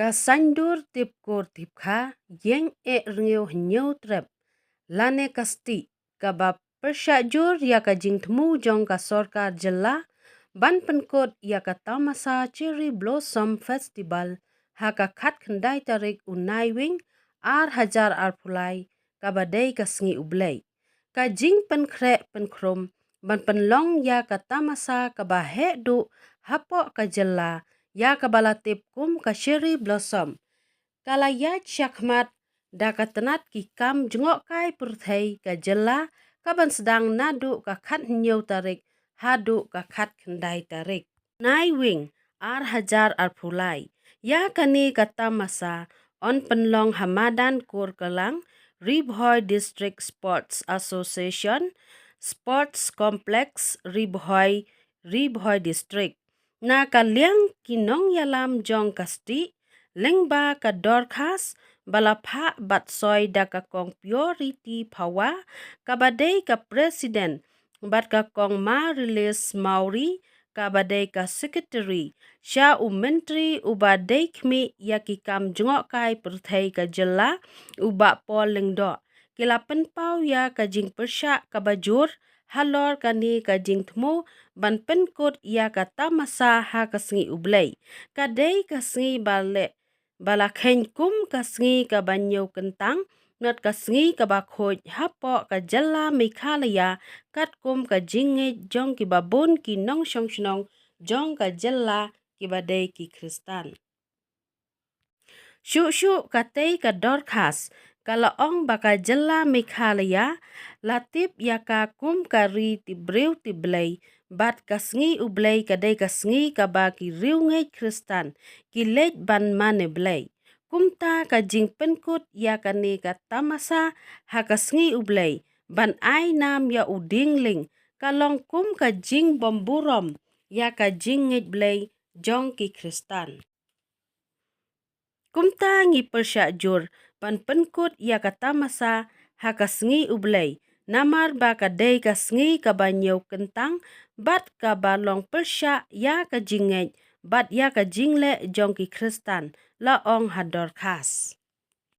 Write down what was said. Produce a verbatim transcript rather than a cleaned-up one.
Ka saiñdur tipkur tipkha, ïeng eh rngiew hynñiew trep, lane ka stieh, kaba pyrshah jur ïa ka jingthmu jong ka sorkar jylla ban pynkut ïa ka tamasa Cherry Blossom Festival ha ka khatkhyndai tarik u Naiwieng ar hajar arphew lai, kaba dei ka sngi U Blei. Ka jingpynkhreh pynkhrum ban pynlong ïa ka tamasa kaba heh duh hapoh ka jylla, ïa kaba la tip kum ka Cherry Blossom, ka la ïaid shakhmat da ka tnat ki kam jngohkai pyrthei ka jylla, kaban sdang naduh ka khathynñiew tarik haduh ka khatkhyndai tarik Naiwieng ar hajar arphew lai. Ïa kane ka tamasa yn pynlong ha madan Kurkelang, Ri Bhoi District Sports Association, Sports Complex, Ri Bhoi, Ri Bhoi District. Na ka liang ki nongïalam jong ka stieh, lyngba ka dorkhas ba la phah bad soi da ka Kong Purity Phawa, kaba dei ka President, bad ka Kong Marilis Mawrie, kaba dei ka Secretary, sha u Myntri uba dei khmih ïa ki kam jngohkai pyrthei ka jylla, u Bah Paul Lyngdoh, ki la pynpaw ïa ka jingpyrshah kaba jur halor kane ka jingthmu ban pynkut ïa ka tamasa ha ka sngi U Blei. Ka dei ka sngi ba leh, ba la kheiñ kum ka sngi kaba ñiew kyntang, bad ka sngi kaba khuid hapoh ka jylla Meghalaya, katkum ka jingngeit jong kiba bun ki nongshong shnong jong ka jylla kiba dei ki Khristan. Shuh shuh katei ka dorkhas, ka la ong ba ka jylla Meghalaya la tip ïa ka kum ka ri tip briew tip Blei, bad ka sngi U Blei ka dei ka sngi kaba ki riewngeit Khristan ki leit ban mane Blei. Kumta ka jingpynkut ïa kane ka tamasa ha ka sngi U Blei ban ai nam ïa u dieng lieng, ka long kum ka jingbym burom ïa ka jingngeit Blei jong ki Khristan. Kumta ngi pyrshah jur ban pynkut ïa ka tamasa ha ka sngi U Blei, namar ba ka dei ka sngi kaba ñiew kyntang, bad kaba long pyrshah ïa ka jingngeit bad ïa ka jingleh jong ki Khristan, la ong ha dorkhas.